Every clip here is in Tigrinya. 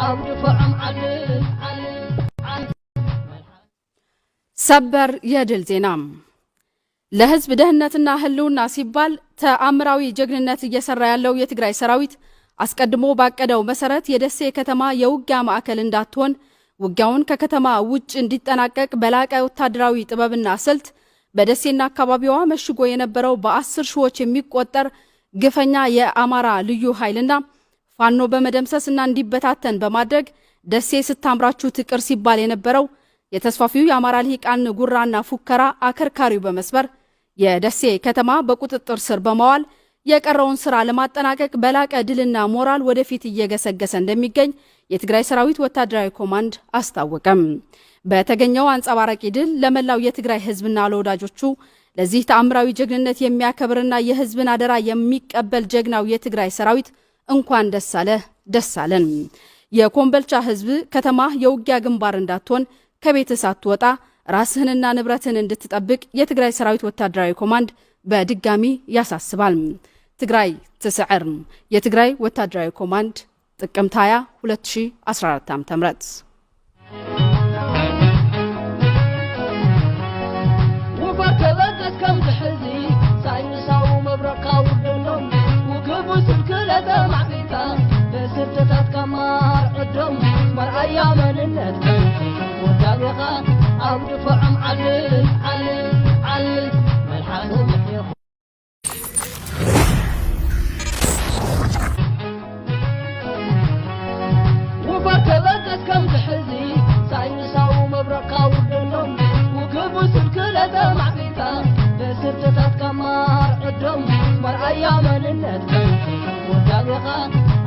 ኣብ ድፋዖም ዓል፣ ዓል፣ ዓል። ሰበር የድል ዜና። ለህዝብ ደህንነትና ህልውና ሲባል ተአምራዊ ጀግንነት እየሰራ ያለው የትግራይ ሰራዊት አስቀድሞ ባቀደው መሰረት የደሴ ከተማ የውጊያ ማዕከል እንዳትሆን፣ ውጊያውን ከከተማ ውጭ እንዲጠናቀቅ በላቀ ወታደራዊ ጥበብና ስልት በደሴና አካባቢዋ መሽጎ የነበረው በአስር ሺዎች የሚቆጠር ግፈኛ የአማራ ልዩ ኃይልና ፋኖ በመደምሰስና እንዲበታተን በማድረግ፣ ደሴ ስታምራችሁ ትቅር ሲባል የነበረው የተስፋፊው የአማራ ልሂቃን ጉራና ፉከራ አከርካሪው በመስበር፣ የደሴ ከተማ በቁጥጥር ስር በማዋል፣ የቀረውን ስራ ለማጠናቀቅ በላቀ ድልና ሞራል ወደፊት እየገሰገሰ እንደሚገኝ የትግራይ ሰራዊት ወታደራዊ ኮማንድ አስታወቀም። በተገኘው አንጸባራቂ ድል ለመላው የትግራይ ህዝብና ለወዳጆቹ፣ ለዚህ ተአምራዊ ጀግንነት የሚያከብርና የህዝብን አደራ የሚቀበል ጀግናው የትግራይ ሰራዊት እንኳን ደስ አለ፣ ደስ አለን። የኮምበልቻ ህዝብ ከተማ የውጊያ ግንባር እንዳትሆን፣ ከቤት ሳትወጣ ራስህንና ንብረትህን እንድትጠብቅ የትግራይ ሰራዊት ወታደራዊ ኮማንድ በድጋሚ ያሳስባል። ትግራይ ትስዕር። የትግራይ ወታደራዊ ኮማንድ ጥቅምት ሃያ ሁለት ሺህ አስራ አራት ዓመተ ምህረት። ውፈር ተበገስ ከም ትሕዚ፣ ሳይንሳዊ መብረቕካ ውርደሎም፣ ውግቡ ስልክለተ ማዕቢታ፣ በስርትታት ከማር ዕዶም፣ መርኣያ መንነት ከንቱ፣ ወዳቤኻ ኣብ ድፋዖም ዓል፣ ዓል፣ ዓል፣ መልሓሶም ይሕየኹ። ውፈር ተበገስ ከም ትሕዚ፣ ሳይንሳዊ መብረቕካ ውርደሎም፣ ውግቡ ስልክለተ ማዕቢታ፣ በስርትታት ከማር ዕዶም፣ መርኣያ መንነት ከንቱ፣ ወዳቤኻ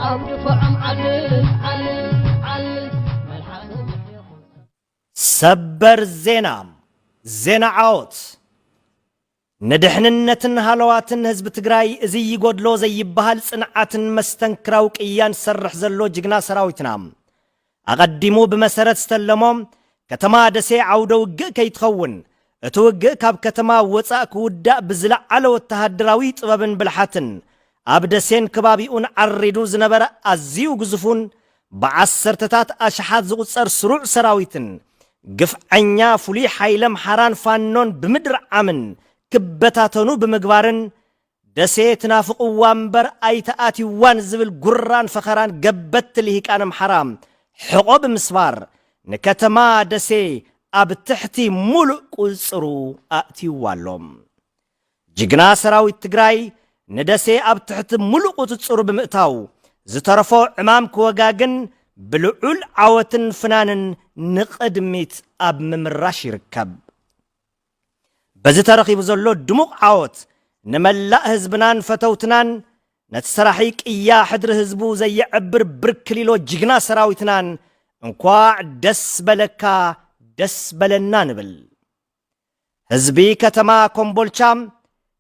ኣብ ድፋዖም ዓል፣ ዓል፣ ዓል፣ መልሓሶም ይሕየኹ። ሰበር ዜና፣ ዜና ዓወት። ንድሕንነትን ሃለዋትን ህዝቢ ትግራይ እዚ ይጎድሎ ዘይበሃል ጽንዓትን መስተንክራዊ ቅያን ዝሰርሕ ዘሎ ጅግና ሰራዊትና፣ ኣቐዲሙ ብመሰረት ዝተለሞ ከተማ ደሴ ዓውደ ውግእ ከይትኸውን፣ እቲ ውግእ ካብ ከተማ ወጻእ ክውዳእ ብዝለዓለ ወተሃደራዊ ጥበብን ብልሓትን፣ ኣብ ደሴን ከባቢኡን ዓሪዱ ዝነበረ ኣዝዩ ግዙፉን ብዓሰርተታት ኣሽሓት ዝቑጸር ስሩዕ ሰራዊትን፣ ግፍዐኛ ፍሉይ ሓይሊ ኣምሓራን ፋኖን ብምድርዓምን ክበታተኑ ብምግባርን፣ ደሴ ትናፍቕዋ እምበር ኣይተኣትይዋን ዝብል ጉራን ፈኸራን ገበትቲ ልሂቃን ኣምሓራ ሕቖ ብምስባር፣ ንከተማ ደሴ ኣብ ትሕቲ ሙሉእ ቁጽጽሩ ኣእትይዋ ኣሎ። ጅግና ሰራዊት ትግራይ ንደሴ ኣብ ትሕቲ ሙሉእ ቁጽጽሩ ብምእታው፣ ዝተረፎ ዕማም ክወጋግን ብልዑል ዓወትን ፍናንን ንቕድሚት ኣብ ምምራሽ ይርከብ። በዚ ተረኺቡ ዘሎ ድሙቕ ዓወት ንመላእ ህዝብናን ፈተውትናን፣ ነቲ ሰራሒ ቅያ ሕድሪ ህዝቡ ዘየዕብር ብርክሊሎ ጅግና ሰራዊትናን እንኳዕ ደስ በለካ ደስ በለና ንብል። ህዝቢ ከተማ ኮምቦልቻ፣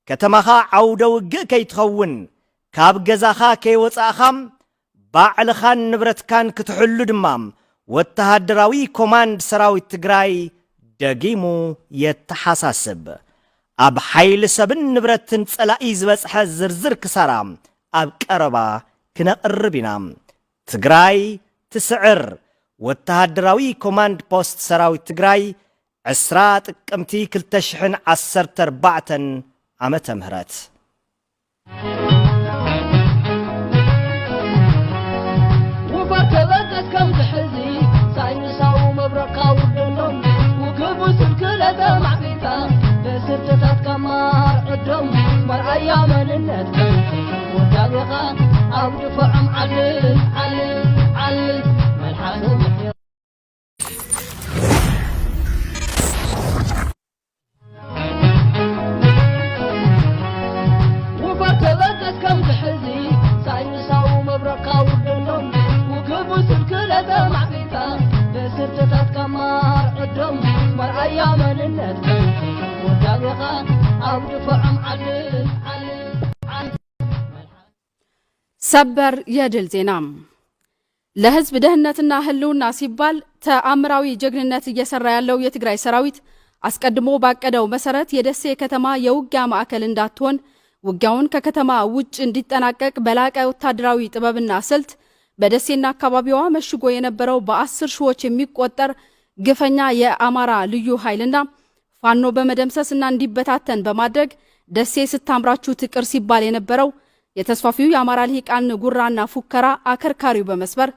ከተማኻ ዓውደ ውግእ ከይትኸውን፣ ካብ ገዛኻ ከይወጻእኻ፣ ባዕልኻን ንብረትካን ክትሕሉ ድማ፣ ወተሃደራዊ ኮማንድ ሰራዊት ትግራይ ደጊሙ የተሓሳስብ። ኣብ ሓይሊ ሰብን ንብረትን ጸላኢ ዝበጽሐ ዝርዝር ክሳራ ኣብ ቀረባ ክነቕርብ ኢና። ትግራይ ትስዕር። ወተሃደራዊ ኮማንድ ፖስት ሰራዊት ትግራይ፣ ዕስራ ጥቅምቲ ክልተ ሽሕን ዓሰርተ ኣርባዕተን ዓመተ ምህረት። ውፈር ተበገስ ከም ትሕዚ፣ ሳይንሳዊ መብረቕካ ውርደሎም፣ ውግቡ ስልክለተ ማዕቢታ፣ በስርትታት ከማር ዕዶም፣ መርኣያ መንነት ከንቱ፣ ወዳቤኻ ኣብ ድፋዖም ዓል፣ ዓል፣ ዓል፣ መልሓሶም ይሕዮ። ውፈር ተበገስ ከም ትሕዚ፣ ሳይንሳዊ መብረቕካ ውርደሎም፣ ውግቡ ስልክለተ ማዕቢታ፣ በስርትታት ከማር ዕዶም፣ መርኣያ መንነት ከንቱ፣ ወዳቤኻ ኣብ ድፋዖም ዓል፣ ዓል፣ ዓል። ሰበር የድል ዜና። ለህዝብ ደህንነትና ህልውና ሲባል ተአምራዊ ጀግንነት እየሰራ ያለው የትግራይ ሰራዊት አስቀድሞ ባቀደው መሰረት የደሴ ከተማ የውጊያ ማዕከል እንዳትሆን፣ ውጊያውን ከከተማ ውጭ እንዲጠናቀቅ በላቀ ወታደራዊ ጥበብና ስልት በደሴና አካባቢዋ መሽጎ የነበረው በአስር ሺዎች የሚቆጠር ግፈኛ የአማራ ልዩ ኃይልና ፋኖ በመደምሰስና እንዲበታተን በማድረግ ደሴ ስታምራችሁ ትቅር ሲባል የነበረው የተስፋፊው የአማራ ልሂቃን ጉራና ፉከራ አከርካሪው በመስበር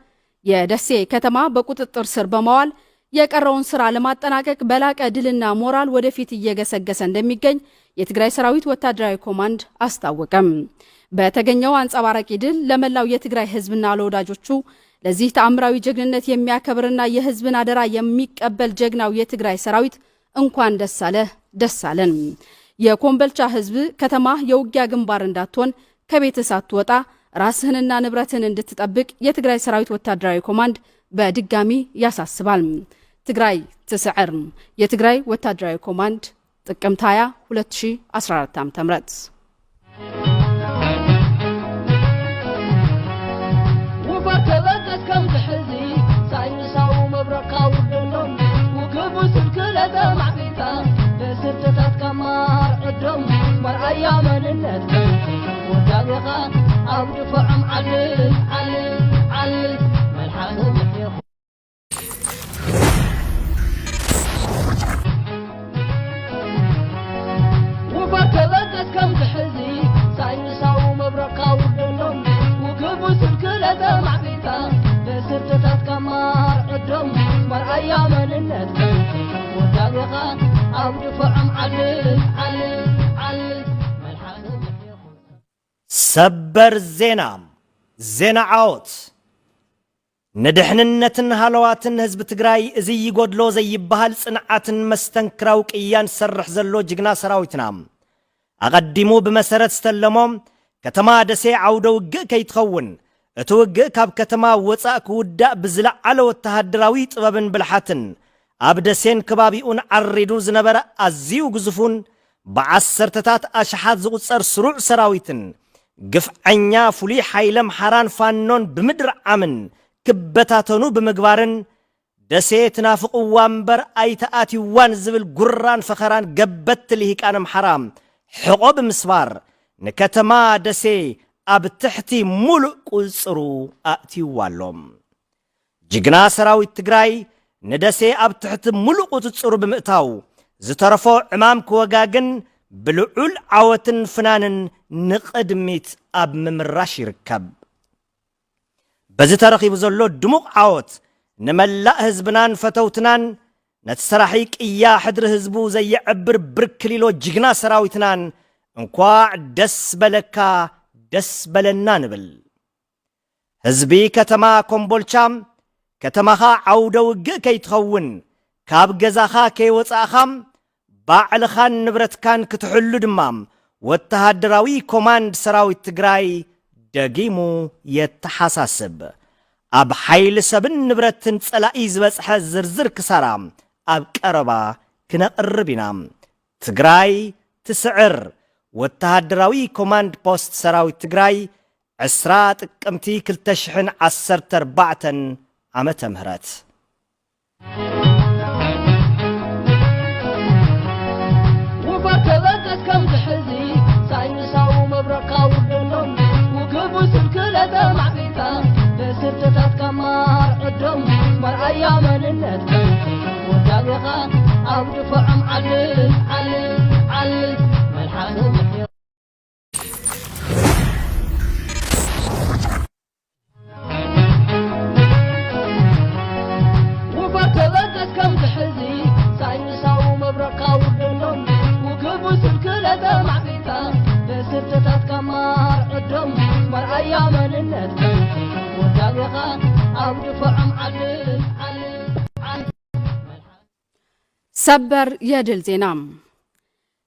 የደሴ ከተማ በቁጥጥር ስር በማዋል የቀረውን ስራ ለማጠናቀቅ በላቀ ድልና ሞራል ወደፊት እየገሰገሰ እንደሚገኝ የትግራይ ሰራዊት ወታደራዊ ኮማንድ አስታወቀም። በተገኘው አንጸባራቂ ድል ለመላው የትግራይ ህዝብና ለወዳጆቹ ለዚህ ተአምራዊ ጀግንነት የሚያከብርና የህዝብን አደራ የሚቀበል ጀግናው የትግራይ ሰራዊት እንኳን ደስ አለ ደስ አለን። የኮምበልቻ ህዝብ ከተማ የውጊያ ግንባር እንዳትሆን ከቤት ሳትወጣ ራስህንና ንብረትህን እንድትጠብቅ የትግራይ ሰራዊት ወታደራዊ ኮማንድ በድጋሚ ያሳስባል። ትግራይ ትስዕር። የትግራይ ወታደራዊ ኮማንድ ጥቅምት ሃያ ሁለት ሺህ አስራ አራት ዓመተ ምህረት። ውፈር ተበገስ ከም ትሕዚ ሳይንሳዊ መብረቕካ ውርደሎም። ውግቡ ስልክለ ተማዕቢልካ በስርትታትካ ማር ዕዶም። መርኣያ መንነትካ ወዳቤኻ ኣብ ድፎዖም ዓልል ዓልል ዓልል። መልሓሶም ይሕየኹ። ውፈር ተበገስ ከም ትሕዚ ሳይንሳዊ መብረቕካ ውርደሎም። ውግቡ ስልክለ ተማዕቢልካ በስርትታትካ ማር ዕዶም። መርኣያ መንነትካ ወዳቤኻ ኣብ ድፎዖም ዓልል ዓልል ዓልል። መልሓሶም ይሕየኹ። ሰበር ዜና፣ ዜና ዓወት። ንድሕንነትን ሃለዋትን ህዝቢ ትግራይ እዚ ይጎድሎ ዘይበሃል ጽንዓትን መስተንክራዊ ቅያን ዝሰርሕ ዘሎ ጅግና ሰራዊትና፣ ኣቐዲሙ ብመሰረት ዝተለሞ ከተማ ደሴ ዓውደ ውግእ ከይትኸውን፣ እቲ ውግእ ካብ ከተማ ወጻእ ክውዳእ ብዝለዓለ ወተሃደራዊ ጥበብን ብልሓትን ኣብ ደሴን ከባቢኡን ዓሪዱ ዝነበረ ኣዝዩ ግዙፉን ብዓሰርተታት ኣሽሓት ዝቑጸር ስሩዕ ሰራዊትን ግፍዐኛ ፍሉይ ሓይሊ ኣምሓራን ፋኖን ብምድርዓምን ክበታተኑ ብምግባርን፣ ደሴ ትናፍቕዋ እምበር ኣይተኣትይዋን ዝብል ጉራን ፈኸራን ገበትቲ ልሂቃን ኣምሓራ ሕቖ ብምስባር፣ ንከተማ ደሴ ኣብ ትሕቲ ሙሉእ ቁጽጽሩ ኣእትይዋ ኣሎ። ጅግና ሰራዊት ትግራይ ንደሴ ኣብ ትሕቲ ሙሉእ ቁጽጽሩ ብምእታው፣ ዝተረፎ ዕማም ክወጋግን ብልዑል ዓወትን ፍናንን ንቕድሚት ኣብ ምምራሽ ይርከብ። በዚ ተረኺቡ ዘሎ ድሙቕ ዓወት ንመላእ ህዝብናን ፈተውትናን፣ ነቲ ሰራሒ ቅያ ሕድሪ ህዝቡ ዘየዕብር ብርክሊሎ ጅግና ሰራዊትናን እንኳዕ ደስ በለካ ደስ በለና ንብል። ህዝቢ ከተማ ኮምቦልቻ፣ ከተማኻ ዓውደ ውግእ ከይትኸውን፣ ካብ ገዛኻ ከይወጻእኻ፣ ባዕልኻን ንብረትካን ክትሕሉ ድማ፣ ወተሃደራዊ ኮማንድ ሰራዊት ትግራይ ደጊሙ የተሓሳስብ። ኣብ ሓይሊ ሰብን ንብረትን ጸላኢ ዝበጽሐ ዝርዝር ክሳራ ኣብ ቀረባ ክነቕርብ ኢና። ትግራይ ትስዕር። ወተሃደራዊ ኮማንድ ፖስት ሰራዊት ትግራይ፣ ዕስራ ጥቅምቲ ክልተ ሽሕን ዓሰርተ ኣርባዕተን ዓመተ ምህረት። ውፈር ተበገስ ከም ትሕዚ ሳይንሳዊ መብረቕካ ውርደሎም። ውግቡ ስልክለ ተማዕቢልካ በስርትታትካ ማር ዕዶም። መርኣያ መንነትካ ወዳቤኻ ኣብ ድፎዖም ዓልል ዓልል ዓልል። መልሓሶም ይሕየኹ። ውፈር ተበገስ ከም ትሕዚ ሳይንሳዊ መብረቕካ ውርደሎም። ውግቡ ስልክለ ተማዕቢልካ በስርትታትካ ማር ዕዶም። መርኣያ መንነትካ ወዳቤኻ ኣብ ድፎዖም ዓልል ዓልል ዓልል። ሰበር የድል ዜና።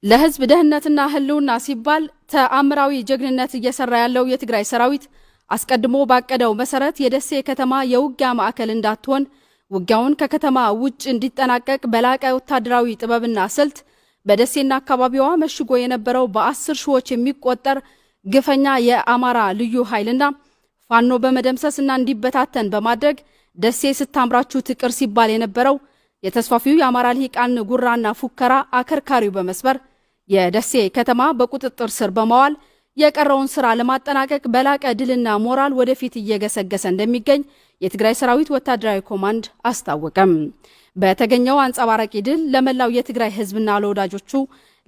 ለህዝብ ደህንነትና ህልውና ሲባል ተአምራዊ ጀግንነት እየሰራ ያለው የትግራይ ሰራዊት አስቀድሞ ባቀደው መሰረት የደሴ ከተማ የውጊያ ማዕከል እንዳትሆን፣ ውጊያውን ከከተማ ውጭ እንዲጠናቀቅ በላቀ ወታደራዊ ጥበብና ስልት በደሴና አካባቢዋ መሽጎ የነበረው በአስር ሺዎች የሚቆጠር ግፈኛ የአማራ ልዩ ኃይልና ፋኖ በመደምሰስና እንዲበታተን በማድረግ ደሴ ስታምራችሁ ትቅር ሲባል የነበረው የተስፋፊው የአማራ ልሂቃን ጉራና ፉከራ አከርካሪው በመስበር የደሴ ከተማ በቁጥጥር ስር በማዋል የቀረውን ስራ ለማጠናቀቅ በላቀ ድልና ሞራል ወደፊት እየገሰገሰ እንደሚገኝ የትግራይ ሰራዊት ወታደራዊ ኮማንድ አስታወቀም። በተገኘው አንጸባራቂ ድል ለመላው የትግራይ ህዝብና ለወዳጆቹ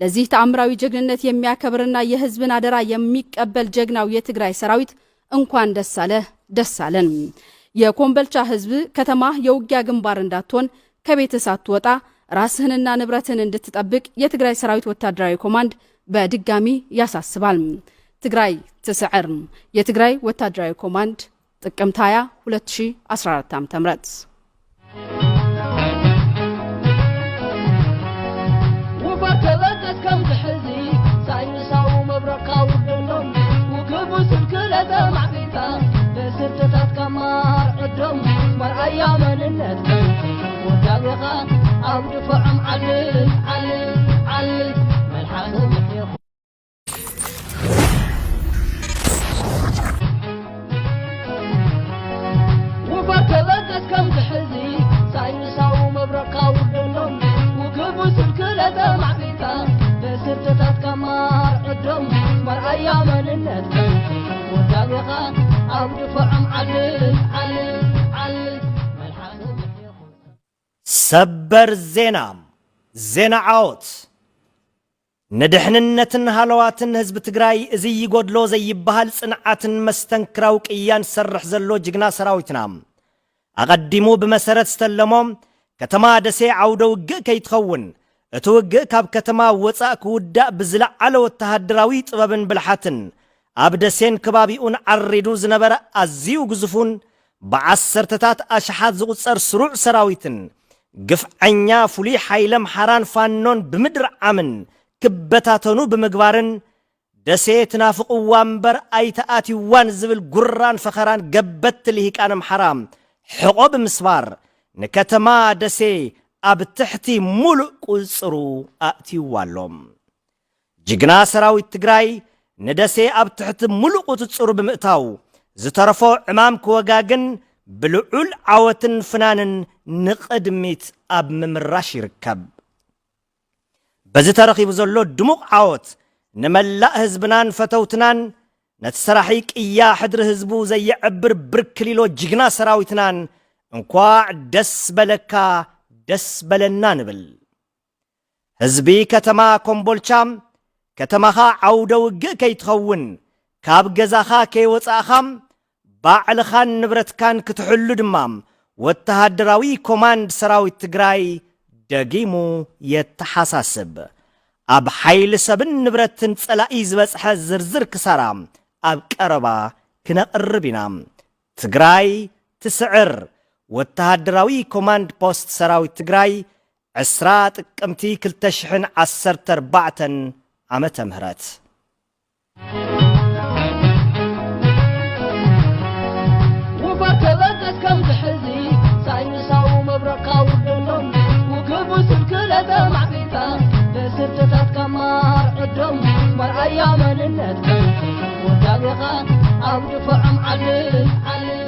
ለዚህ ተአምራዊ ጀግንነት የሚያከብርና የህዝብን አደራ የሚቀበል ጀግናው የትግራይ ሰራዊት እንኳን ደስ አለ ደስ አለን። የኮምበልቻ ህዝብ ከተማ የውጊያ ግንባር እንዳትሆን ከቤት ሳትወጣ ራስህንና ንብረትህን እንድትጠብቅ የትግራይ ሰራዊት ወታደራዊ ኮማንድ በድጋሚ ያሳስባል። ትግራይ ትስዕር። የትግራይ ወታደራዊ ኮማንድ ጥቅምት ሃያ ሁለት ሺህ አስራ አራት ዓመተ ምህረት። ውፈር ተበገስ ከም ዝሕዚ ሳይንሳዊ መብረቕካ ውርደሎም ውግቡ ስልክለ ተማዕቢልካ በስርትታት ከማር ዕዶም መርኣያ መንነትካ ወዳቤኻ ኣብ ድፍዖም ዓልል ዓልል ዓልል መልሓሶም ይሕኹ ውፈር ተበገስ ከም ዝሕዚ ሳይንሳዊ መብረቕካ ውርደሎም ውግቡ ስልክለ ተማዕቢልካ በስርትታት ከማር ዕዶም መርኣያ መንነትካ ወዳቤኻ ኣብ ድፍዖም ዓልል ዓልል ዓልል መልሓሶም ይሕኹ ሰበር ዜና፣ ዜና ዓወት። ንድሕንነትን ሃለዋትን ህዝቢ ትግራይ እዚ ይጎድሎ ዘይበሃል ጽንዓትን መስተንክራዊ ቅያን ዝሰርሕ ዘሎ ጅግና ሰራዊትና፣ ኣቐዲሙ ብመሰረት ዝተለሞ ከተማ ደሴ ዓውደ ውግእ ከይትኸውን፣ እቲ ውግእ ካብ ከተማ ወጻእ ክውዳእ ብዝለዓለ ወተሃደራዊ ጥበብን ብልሓትን ኣብ ደሴን ከባቢኡን ዓሪዱ ዝነበረ ኣዝዩ ግዙፉን ብዓሰርተታት ኣሽሓት ዝቑጸር ስሩዕ ሰራዊትን ግፍዐኛ ፍሉይ ሓይሊ ኣምሓራን ፋኖን ብምድርዓምን ክበታተኑ ብምግባርን ደሴ ትናፍቕዋ እምበር ኣይተኣትይዋን ዝብል ጉራን ፈኸራን ገበትቲ ልሂቃን ኣምሓራ ሕቖ ብምስባር ንከተማ ደሴ ኣብ ትሕቲ ሙሉእ ቁጽጽሩ ኣእትይዋ ኣሎ። ጅግና ሰራዊት ትግራይ ንደሴ ኣብ ትሕቲ ሙሉእ ቁጽጽሩ ብምእታው ዝተረፎ ዕማም ክወጋግን ብልዑል ዓወትን ፍናንን ንቕድሚት ኣብ ምምራሽ ይርከብ። በዚ ተረኺቡ ዘሎ ድሙቕ ዓወት ንመላእ ህዝብናን ፈተውትናን ነቲ ሰራሒ ቅያ ሕድሪ ህዝቡ ዘየዕብር ብርክሊሎ ጅግና ሰራዊትናን እንኳዕ ደስ በለካ ደስ በለና ንብል። ህዝቢ ከተማ ኮምቦልቻ ከተማኻ ዓውደ ውግእ ከይትኸውን ካብ ገዛኻ ከይወጻእኻ ባዕልኻን ንብረትካን ክትሕሉ ድማ ወተሃደራዊ ኮማንድ ሰራዊት ትግራይ ደጊሙ የተሓሳስብ። ኣብ ሓይሊ ሰብን ንብረትን ጸላኢ ዝበጽሐ ዝርዝር ክሳራ ኣብ ቀረባ ክነቕርብ ኢና። ትግራይ ትስዕር። ወተሃደራዊ ኮማንድ ፖስት ሰራዊት ትግራይ ዕስራ ጥቅምቲ ክልተ ሽሕን ዓሰርተ ኣርባዕተን ዓመተ ምህረት። ውፈር ተበገስ ከም ዝሕዚ ሳይንሳዊ መብረቕካ ውርደሎም ውግቡ ስልክለ ተማዕቢልካ በስርትታት ከማር ዕዶም መርኣያ መንነትካ ወዳቤኻ ኣብ ድፍዖም ዓልል ዓልል